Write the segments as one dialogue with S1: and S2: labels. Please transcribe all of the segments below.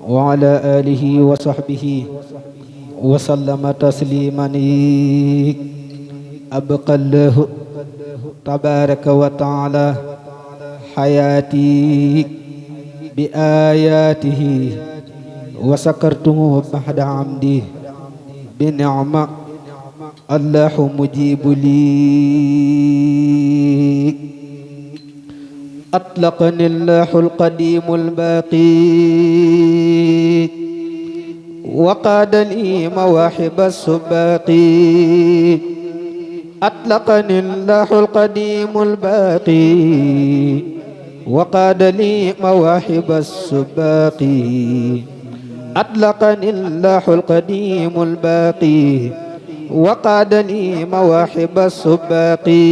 S1: وعلى آله وصحبه وسلم تسليما أبقى الله تبارك وتعالى حياتي بآياته وسكرته بعد عمدي بنعمة الله مجيب لي أطلقني الله القديم الباقي وقاد لي مواهب السباقي أطلقني الله القديم الباقي وقاد لي مواهب السباقي أطلقني الله القديم الباقي وقاد لي مواهب السباقي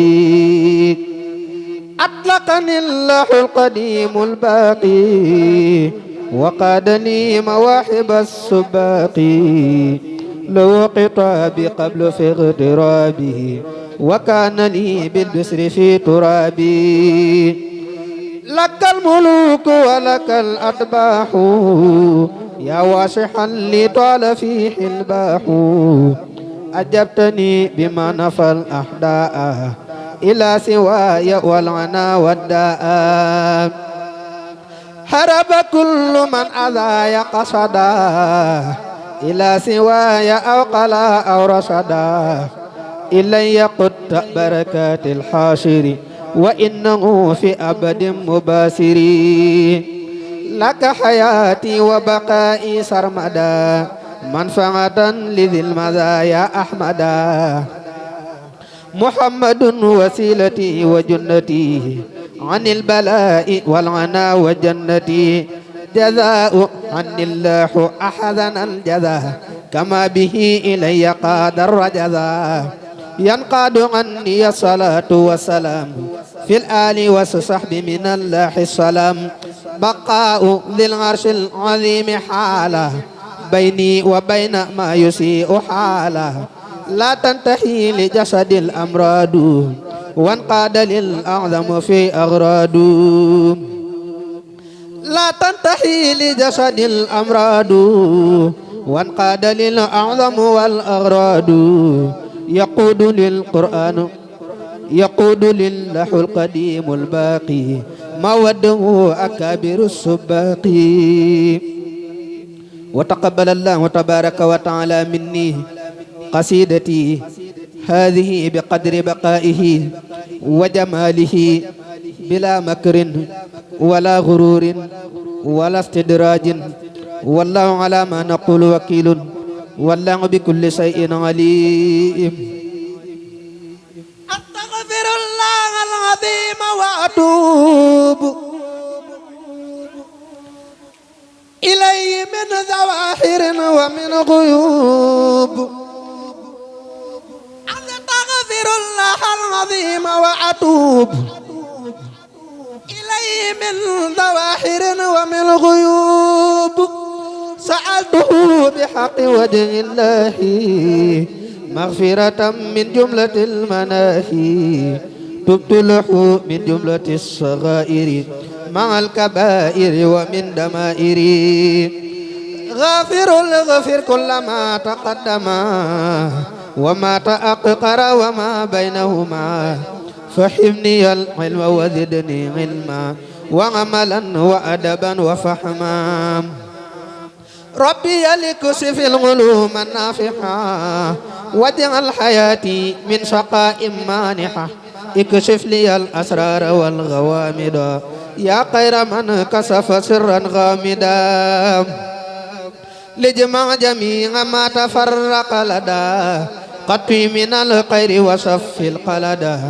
S1: أطلقني الله القديم الباقي وقاد لي مواهب السباقي لو قطابي قبل في اغترابه وكان لي بالبسر في ترابي لك الملوك ولك الأتباح يا واشحا لي طال فيه الباح أجبتني بما نفى الأحداء إلى سواي والعنا والداء هرب كل من أذى قصدا إلى سواي أو قلا أو رشدا إلي قدت بركات الحاشر وإنه في أبد مباسري لك حياتي وبقائي سرمدا منفعة لذي المزايا أحمدا محمد وسيلتي وجنتي عن البلاء والعنا وجنتي جزاء عن الله أحسن الجزاء كما به إلي قاد الرجزاء ينقاد عني الصلاة والسلام في الآل والصحب من الله السلام بقاء ذي العرش العظيم حاله بيني وبين ما يسيء حاله لا تنتهي لجسد الأمراض وانقاد للأعظم في أغراض لا تنتهي لجسد الأمراض وانقاد للأعظم والأغراض يقود للقرآن يقود لله القديم الباقي ما وده أكابر السباقي وتقبل الله تبارك وتعالى مني قصيدتي هذه بقدر بقائه وجماله بلا مكر ولا غرور ولا استدراج والله على ما نقول وكيل والله بكل شيء عليم أستغفر الله العظيم وأتوب إليه من ظواهر ومن غيوب أستغفر الله العظيم وأتوب إليه من ظواهر ومن غيوب سألته بحق وجه الله مغفرة من جملة المناهي تبت له من جملة الصغائر مع الكبائر ومن دمائر غافر الغفر كل ما تقدم وما تأققر وما بينهما فحمني العلم وزدني علما وعملا وأدبا وفهما ربي لكشف العلوم النافعة واجعل حياتي من شقاء مانحة اكشف لي الأسرار والغوامض يا خير من كشف سرا غامدا لجمع جميع ما تفرق لدى قطي من الخير وصف القلدا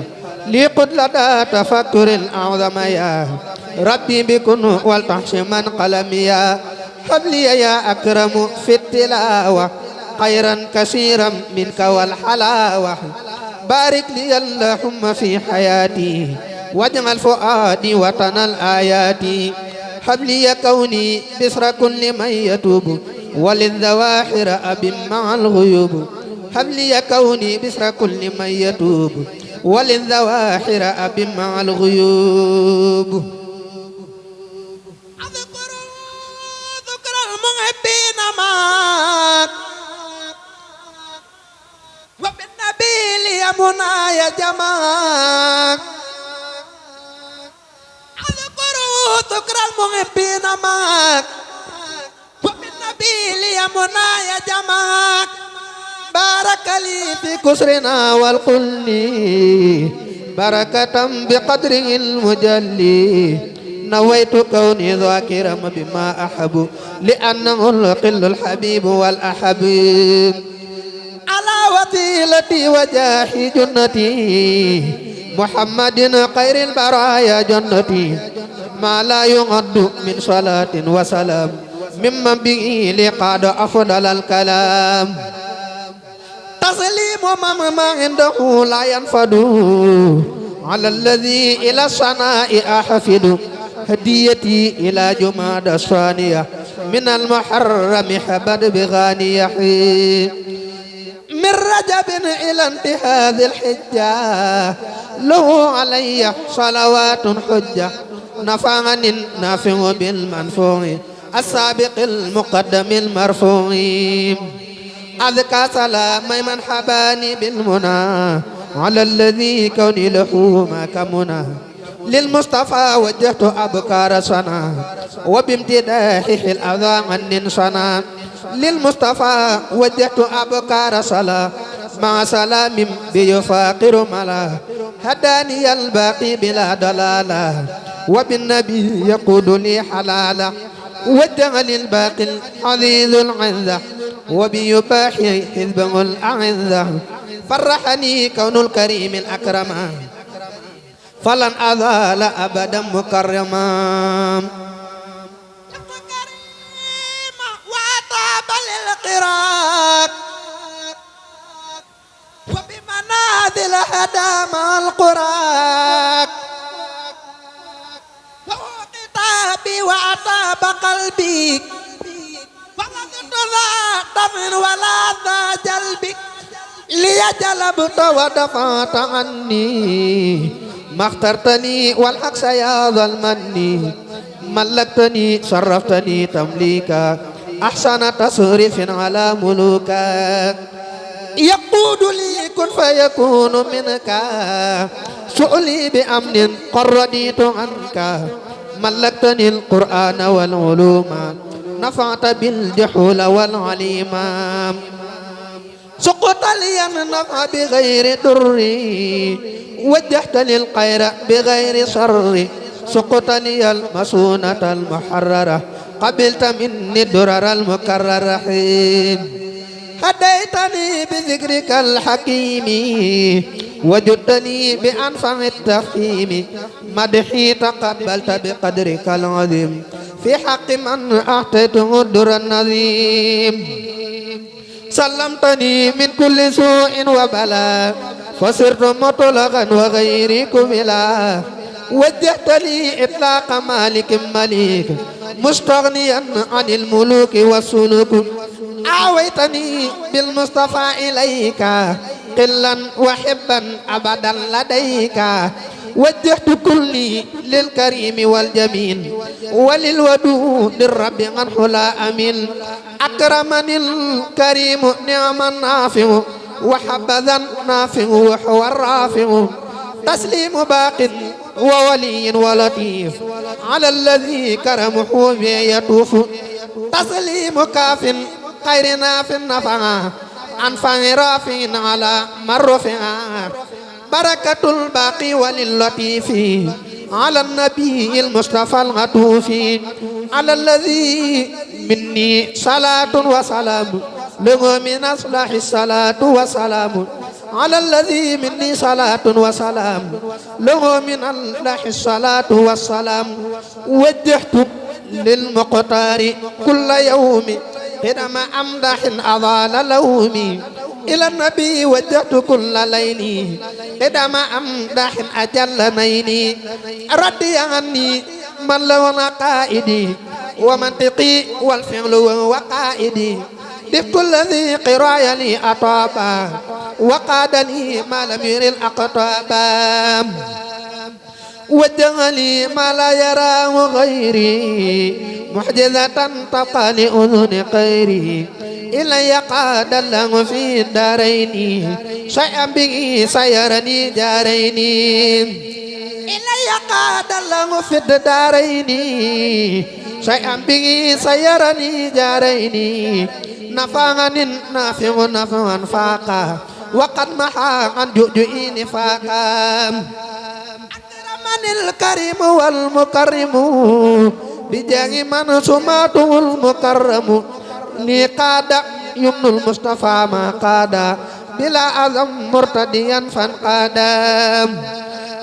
S1: لقد لدى تفكر الأعظم يا ربي بكن والتحش من قلمي هب لي يا أكرم في التلاوة خيرا كثيرا منك والحلاوة بارك لي اللهم في حياتي واجعل فؤادي وطن الآيات هب لي كوني بسر كل من يتوب وللظواهر أب مع الغيوب هب لي كوني بسر كل من يتوب وللظواهر أب مع الغيوب منايا جماك أذكروا ذكر المحبين معك وبالنبي لي منايا جماك بارك لي في كسرنا والقل بركة بقدره المجلي نويت كوني ذاكرا بما أحب لأنه القل الحبيب والأحب على وسيلتي وجاهي جنتي محمد خير البرايا جنتي ما لا يعد من صلاة وسلام ممن به لقاد أفضل الكلام تسليم ما عنده لا ينفد على الذي إلى الصناء أحفد هديتي إلى جماد الثانية من المحرم حبد بغانية من رجب إلى انتهاء ذي الحجة له علي صلوات حجة نفعني النافع بالمنفوع السابق المقدم المرفوع أذكى سلام من حباني بالمنى على الذي كوني له ما كمنى للمصطفى وجهت أبكار صنع وبامتداحه الأذى عن صنع للمصطفى وجهت أبكار صلاة مع سلام بيفاقر ملا هداني الباقي بلا دلالة وبالنبي يقود لي حلالا وجه للباقي العزيز العزة وبيباحي حزبه الأعزة فرحني كون الكريم الأكرم فلن أزال أبدا مكرما وأطاب للقراء وبمنازل هدام القراء وهو كتابي وأطاب قلبي فلست ذا دم ولا ذا جلب ليجلبت ودفعت عني ما اخترتني والحق يا ظلمني ملكتني صرفتني تمليكا أحسن تصرف على ملوكا يقود لي كن فيكون منك سؤلي بأمن قد رديت عنك ملكتني القرآن والعلوم نفعت بالجحول والعليم سقط لي النفع بغير ضري وجهت للخير بغير شر سقط لي المسونة المحررة قبلت مني الدرر المكرر هديتني بذكرك الحكيم وجدتني بأنفع التفهيم مدحي تقبلت بقدرك العظيم في حق من أعطيته الدر النظيم سلمتني من كل سوء وبلاء فصرت مطلقا وغيري كملا وجهت لي إطلاق مالك مليك مستغنيا عن الملوك والسلوك آويتني بالمصطفى إليك قلا وحبا أبدا لديك وجهت كلي للكريم والجميل وللودود الرب عن حلا أمين أكرمني الكريم نعم النافع وحبذا نافع وهو الرافع تسليم باق وولي ولطيف على الذي كرمه بي يطوف تسليم كاف خير ناف نفع أنفع رافع على من رفع بركة الباقي وللطيف على النبي المصطفى العطوف على الذي مني صلاة وسلام له من أصلح الصلاة والسلام على الذي مني صلاة وسلام له من أصلح الصلاة والسلام وجهت للمقتار كل يوم قدم أمدح أضال لومي إلى النبي وجهت كل ليلي قدم أمدح أجل نيني ردي عني من لون قائدي ومنطقي والفعل وقائدي بكل ذي قرايا لي أطابا وقادني ما لم ير الأقطاب وجه لي ما لا يراه غيري محجزة تبقى لأذن خيره إلي قاد الله في الدارين شيئا به سيرني دارين إلي قاد الله في الدارين شيئا به سيرني دارين نفعني نافع نفعا فاقا وقد محا عن جؤجئي نفاقا أكرمني الكريم والمكرم بجاه من سماته المكرم لي قاد يمن المصطفى ما قاد بلا أذى مرتديا فانقادا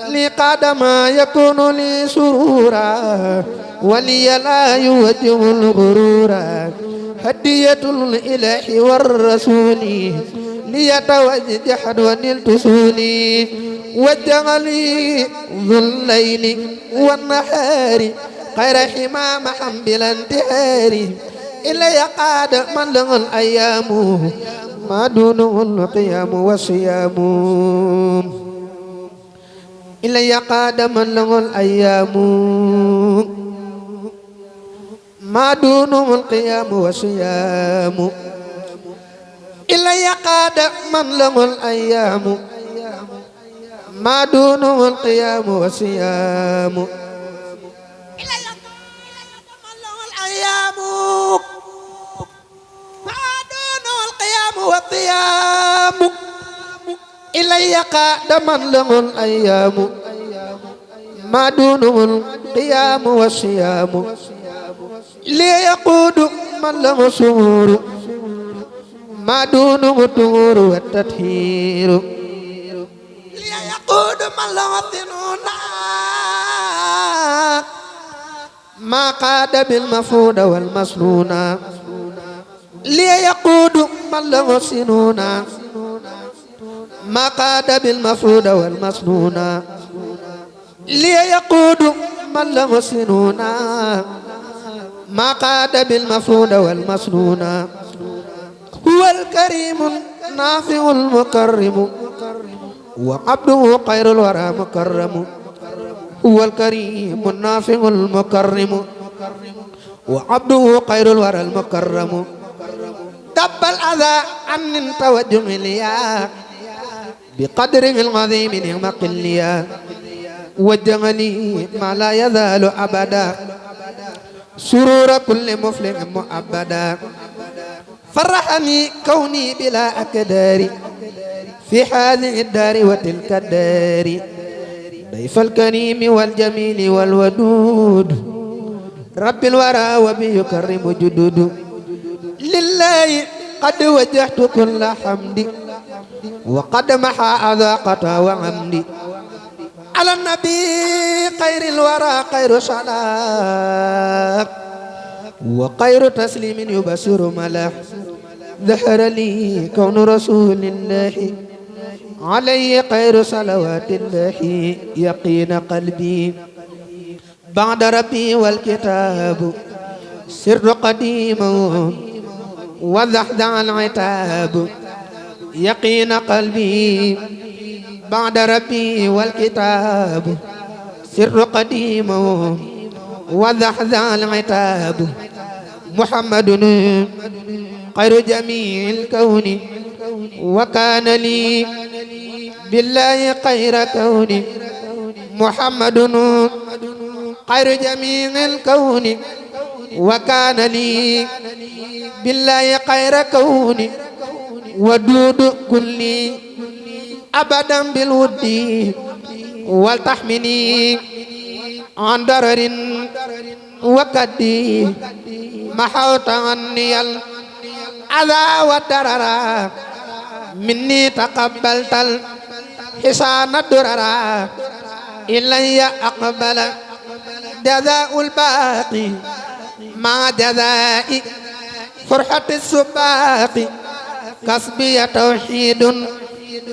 S1: لي قاد ما يكون لي سرورا ولي لا يوجه الغرورا هدية الإله والرسول ليتوجه ونلت سولي وجه لي ذو الليل والنهار خير حمام بلا انتهار إلي قاد من له الأيام ما دونه القيام والصيام إلي قاد من له الأيام ما دونه القيام والصيام إلي قاد من له الأيام ما دونه القيام والصيام إلي من له الأيام ما دونه القيام والصيام إلي قاد من له الأيام ما دونه القيام والصيام ليقود من له سرور ما دونه الطهور والتطهير ليقود من له الذنون ما قاد بالمفروض والمسنون ليقود من له السنون ما قاد بالمفروض والمسنون ليقود من له السنون ما قاد بالمفروض والمسنون هو الكريم النافع المكرم وعبده خير الورى مكرم هو الكريم النافع المكرم وعبده خير الورى المكرم دب الأذى عن توجه ليا بقدره العظيم نعم قليا وجه لي ما لا يزال أبدا سرور كل مفلح مؤبدا فرحني كوني بلا أكدار في هذه الدار وتلك الدار ضيف الكريم والجميل والودود رب الورى وبي يكرم جدود لله قد وجهت كل حمد وقد محى أذاقة وعمدي على النبي خير الورى خير صلاة وخير تسليم يبشر ملاح ظهر لي كون رسول الله عليه خير صلوات الله يقين قلبي بعد ربي والكتاب سر قديم وزحزح العتاب يقين قلبي بعد ربي والكتاب سر قديم وزحزح العتاب محمد خير جميع الكون وكان لي بالله خير كون محمد خير جميع الكون وكان لي بالله خير كون ودود كلي أبدا بالود والتحمني عن ضرر وكدي محوت عني الأذى والضرر مني تقبلت الحسان الدرر إلي أقبل جزاء الباقي مع جزاء فرحة السباق كسبي توحيد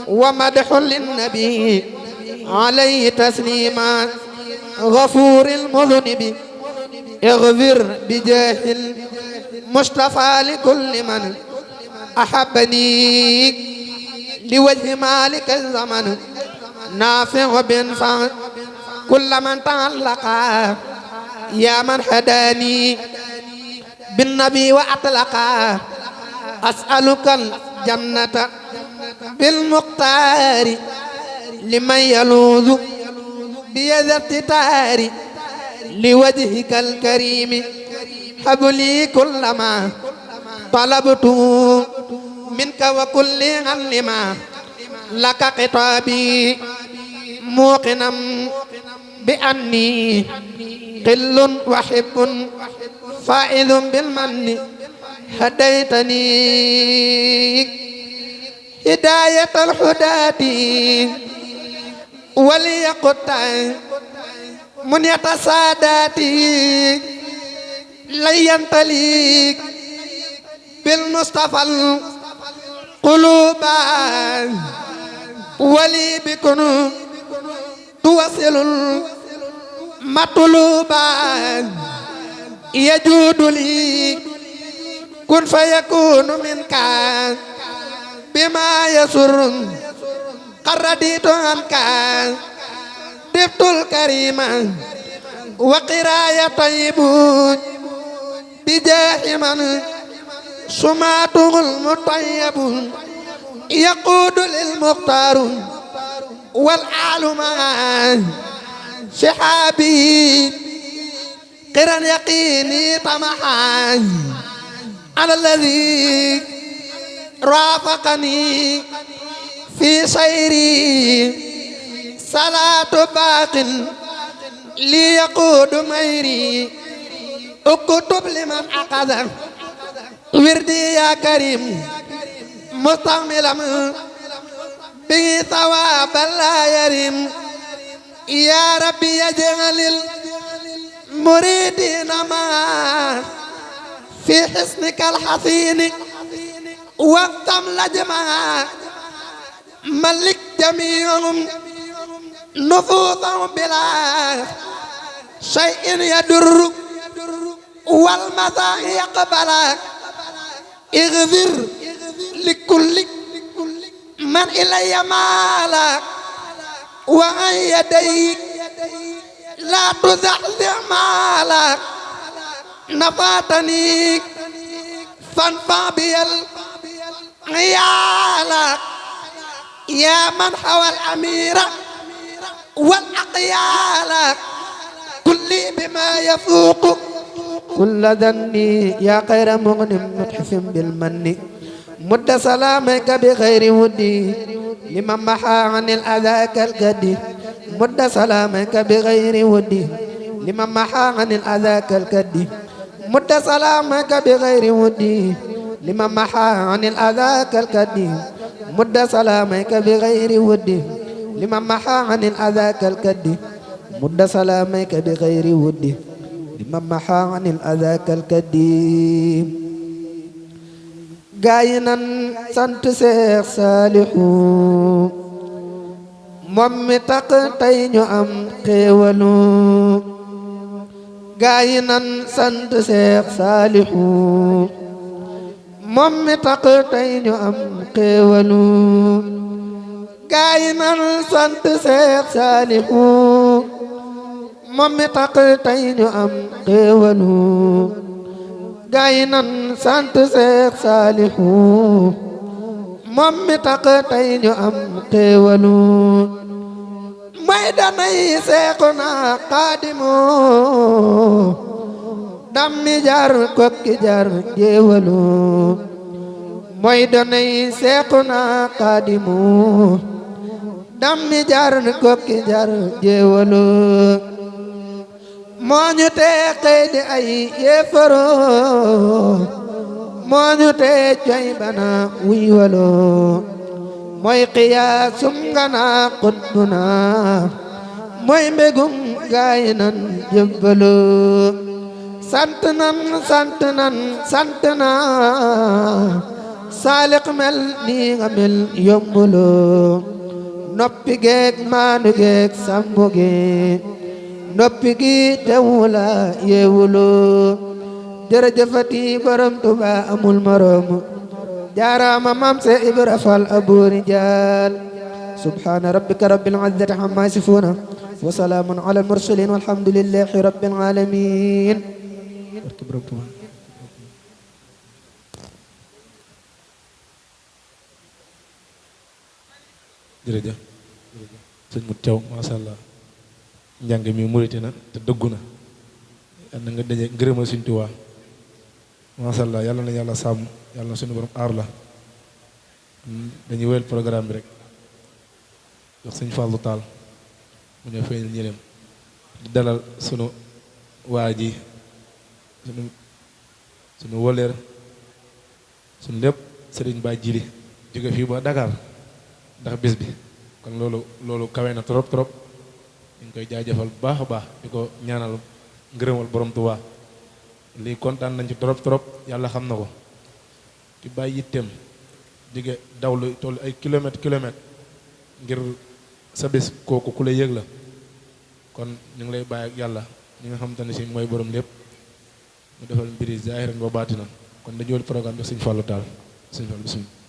S1: ومدح للنبي عليه تسليما غفور المذنب اغفر بجاه المصطفى لكل من أحبني لوجه مالك الزمن نافع وبنفع كل من تعلق يا من هداني بالنبي وأطلقا أسألك الجنة بالمختار لمن يلوذ بيد التتار لوجهك الكريم هب لي كل ما طلبت منك وكل علما لك خطابي موقنا بأني قل وحب فائز بالمن هديتني هداية الهداة وليقط منية ساداتي لن ينتلي بالمصطفى القلوب ولي بكن توصل المطلوب يجود لي كن فيكون منك بما يسر قرديت عنك دفت الكريم وقرايا طيب بجاه من سماته المطيب يقود للمختار والآل مع شحابي قرن يقيني طمحا على الذي رافقني في سيري صلاة باق لي يقود ميري اكتب لمن أخذ وردي يا كريم مستعملا به ثواب لا يرم يا ربي يجعل المريدين ما في حسنك الحسين واختم لجمع ملك جميعهم نفوسهم بلا شيء يدر والمساء يقبل اغفر لكل من إلي مالك وعن يديك لا تزحزح مالك نفعتني فانفع بي عيالك يا من حوى الأمير والأقيال كل بما يفوق كل ذني يا خير مغنم متحف بالمن مد سلامك بغير ودي لمن محى عن الأذى كالكدي مد سلامك بغير ودي لمن محى عن الأذى كالكدي مد سلامك بغير ودي لمن محى عن الأذى كالكدي مد سلامك بغير ودي لمن محى عن الأذى كالكدي مد سلامك بغير ودي لمن محى عن الأذى كالكدي gaay nan sant Seex Saalihu moom mi tax tey ñu am xéewalu gaay nan sant Seex Saalihu moom mi tax tey ñu am xéewalu gaay nan sant Seex Saalihu moom mi tax tey ñu am xéewalu gaay nan sant Seex Saalihu moom mi tax tey ñu am xéewalu may danay Seexuna Xaadimu dammi jar kokki jar jéewalu mooy danay Seexuna Xaadimu dammi jar kokki jar jéewalu moo ñu tee xëy di ay yéefaro moo ñu tee coy bana wuy walo mooy xiyaasum ngana xutbuna mooy mbégum gaay nan jëbbalo sant nan sant nan sant na saaliq mel nii nga mel yombulo noppi geek maanu geek sammu geek noppi gi teewula yeewuloo jërëjëfati borom Tuuba amul morom jaaraama maam se Ibra Fall aboori jaal subhaana rabbika rabbil izzati ammaa yasifuuna wa salaamun alal mursaliin walhamdulillahi rabbil aalamiin
S2: jërëjëf sëñ Mut Thiaw macha allah njàng mi murite na te dëggu na yal na nga daje ngërëmal Sëñ Tuubaa macha allah yàlla na yàlla sàmm yàlla na suñu borom aar la dañuy wéyal programme bi rek jox sëñ Fallou Tall mu ñëw feeñal ñëleem di dalal sunu waa ji sunu woleer sunu lépp sëriñ Ba Jili jóge fii ba Dakar ndax bis bi kon loolu kawe na trop trop ñu ngi koy jaajëfal bu baax a baax di ko ñaanal ngërëmal borom Tuubaa lii kontaan nañ ci trop trop yàlla xam na ko di bàyyi yitteem jóge daw lu toll ay kilomètre ngir sa bis kooku ku la yëg la kon ñu ngi lay bàyyi ak yàlla ñi nga xamante ne si mooy borom lépp mu defal mbiri zaahiran wa baatinan kon dañu wël programme jox sëñ Fallou Tall sëñ Fallou bismillah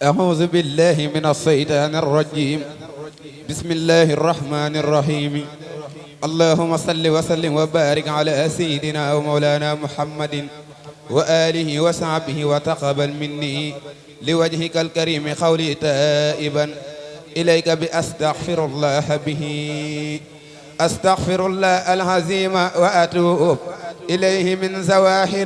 S1: أعوذ بالله من الشيطان الرجيم بسم الله الرحمن الرحيم اللهم صل وسلم وبارك على سيدنا ومولانا محمد وآله وصحبه وتقبل مني لوجهك الكريم قولي تائبا إليك بأستغفر الله به أستغفر الله العظيم وأتوب إليه من زواهر